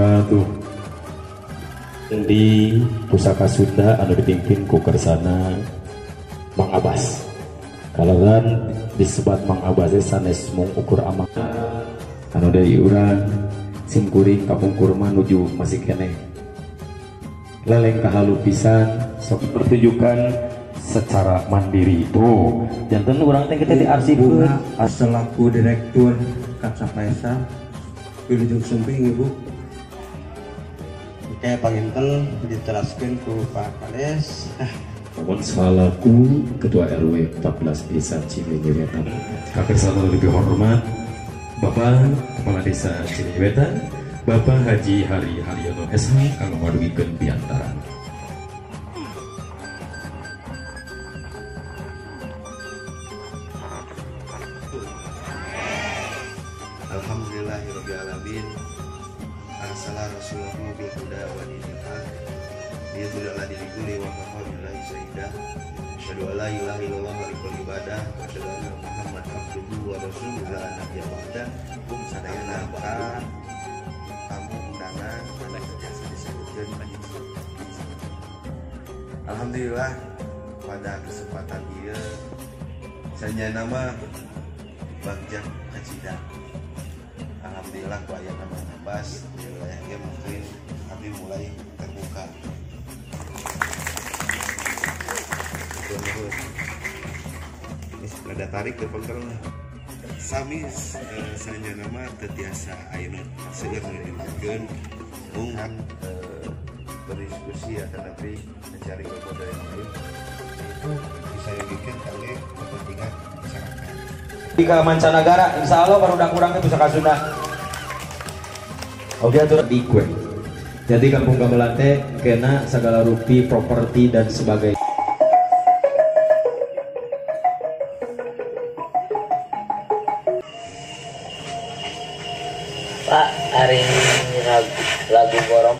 Wabarakatuh. Di Pusaka Sunda anu dipimpin ku kersana Mang Abbas. Kalaran disebat Mang Abbas sanes mung ukur amang anu dari urang simkuring kapungkur mah nuju masih keneh leleng kahalu pisan sok pertunjukan secara mandiri tuh janten urang teh kita diarsipkeun. Selaku direktur Kaca Paesa wilujeng sumping Ibu. Oke, panginten diteraskeun ku Pak Kades. Namun selaku Ketua RW 14 Desa Cileunyi Wetan, kakersana lebih hormat Bapak Kepala Desa Cileunyi Wetan, Bapak Haji Hari Haryono SH kanggo ngadugikeun piantara. Alhamdulillahirabbil alamin. Arsala rasulahu bil huda wa dinil haq liyudhhira dini wa kafa billahi syahida. Asyhadu an la ilaha illallah malikul ibadah wa asyhadu anna Muhammad abduhu wa rasuluhu la nabiyya ba'da. Kum sadayana tamu undangan biasa disebutkeun. Alhamdulillah pada kesempatan ieu sanjana mah Bagja Kacida. Alhamdulillah ku aya nama Abbas di wilayah ieu mungkin abdi mulai terbuka. Ada tarik ke pengker sami sanjana mah teu tiasa ayeuna seueur nu dimakeun mung berdiskusi ya, tetapi mencari ilmu dari yang lain itu bisa dibikin kangge kepentingan masyarakat. Di mancanagara, insya Allah baru udah kurangnya Pusaka Sunda. Oke, atur di kue. Jadi kampung gamelan teh kena segala rupi, properti dan sebagainya. Pak, hari ini lagu gorom.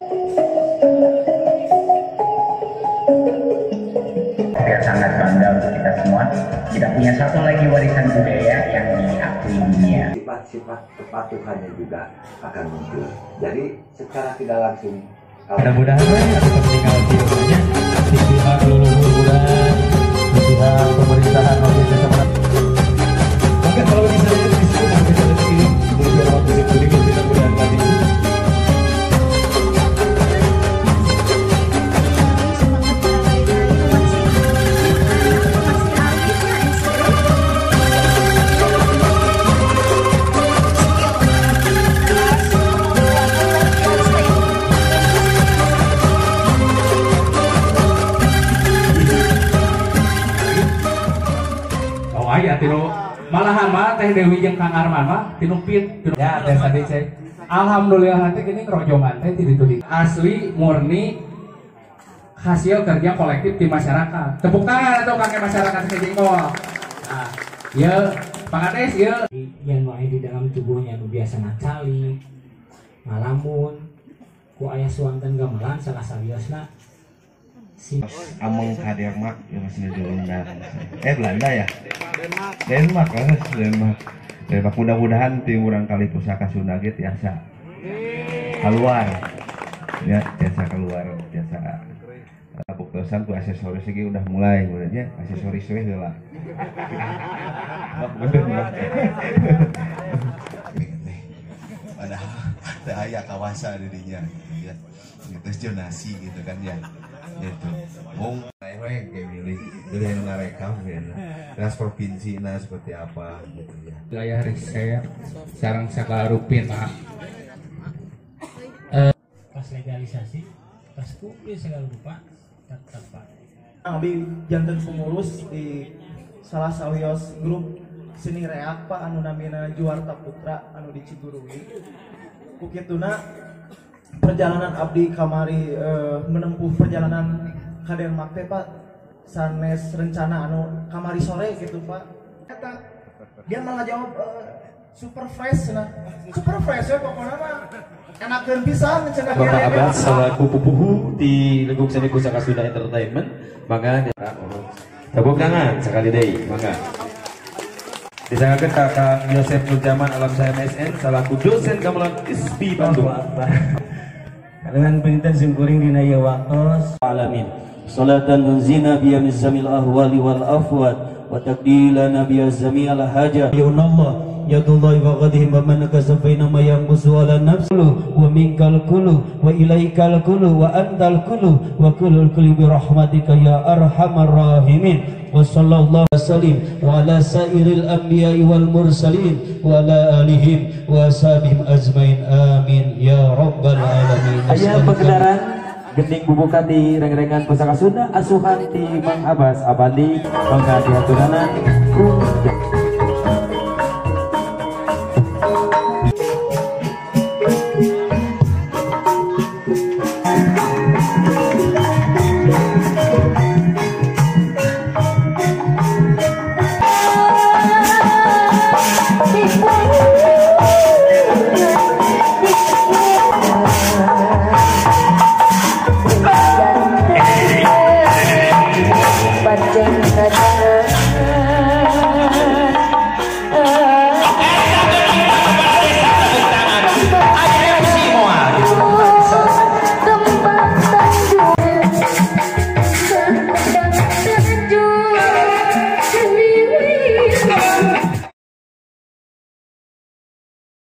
Saya sangat bangga untuk kita semua. Kita punya satu lagi warisan budaya yang diakui dunia. Sifat-sifat kepatuhannya juga akan muncul. Jadi secara tidak langsung. Mudah-mudahan ada meninggal di rumahnya, di pihak leluhur urang, di pihak pemerintahan maupun desa. Maka kalau misalnya di sini misalnya ini mudah-mudahan nanti. Aya tinu malahan mah Teh Dewi jeung Kang Arman mah tinu pit ya teh tadi cek. Alhamdulillah nanti gini rojongan teh ti ditu asli murni hasil kerja kolektif di masyarakat. Tepuk tangan atau kakek masyarakat sejengkol. Nah, ieu Pak Kades ieu yang wae di dalam tubuhnya nu biasana cali ngalamun ku aya suanten gamelan salah sawiosna. Ameng ka Denmark ya masih diundang. Belanda ya? Denmark, Denmark. Denmark mudah-mudahan tim urang kali Pusaka Sunda ge tiasa keluar. Ya, tiasa keluar, tiasa. Buktosan ku aksesoris ge udah mulai sebenarnya, aksesoris we heula. Padahal teu aya kawasa di dinya ya. Gitu jonasi gitu kan ya. Gitu. Mung kayak milih jadi yang ngarekam ya. Ras provinsi nah seperti apa gitu ya. Wilayah riset sareng sagala rupin Pak. Pas legalisasi, pas kumpul segala rupa tetap Pak. Abi janten pengurus di salah sawios grup seni reak Pak anu namina Juarta Putra anu di Cigurui. Ku kituna perjalanan abdi kamari menempuh perjalanan ka Denmark teh Pak sanes rencana anu kamari sore gitu Pak. Eta dia malah jawab super fresh nah. Super fresh ya pokoknya mah enakeun pisan cenah. Bapak Abbas selaku pupuhu di Leguk Seni Pusaka Sunda Entertainment, mangga tepuk tangan sekali deui, mangga. Disangkakan Kakang Yosef Nurjaman Alam saya MSN selaku dosen gamelan ISPI Bandung. Dengan penginten simkuring dina ieu waktos alamin. Salatan tunzina bi mizamil ahwali wal afwat wa taqdilana bi azmi al hajah. Ya Allah yadullahi wa ghadihim wa man kasafaina ma yanqusu ala nafsi wa minkal kullu wa ilaikal kullu wa antal kullu wa kullul kulli bi rahmatika ya arhamar rahimin. Wa sallallahu wasallim wa ala sairil anbiya'i wal mursalin wa ala alihim wa ashabihim ajmain, amin ya rabbal alamin. Aya pagelaran gending bubukan di reng-rengan pusaka Sunda asuhan ti Mang Abbas Abandi mangga diaturanan ku.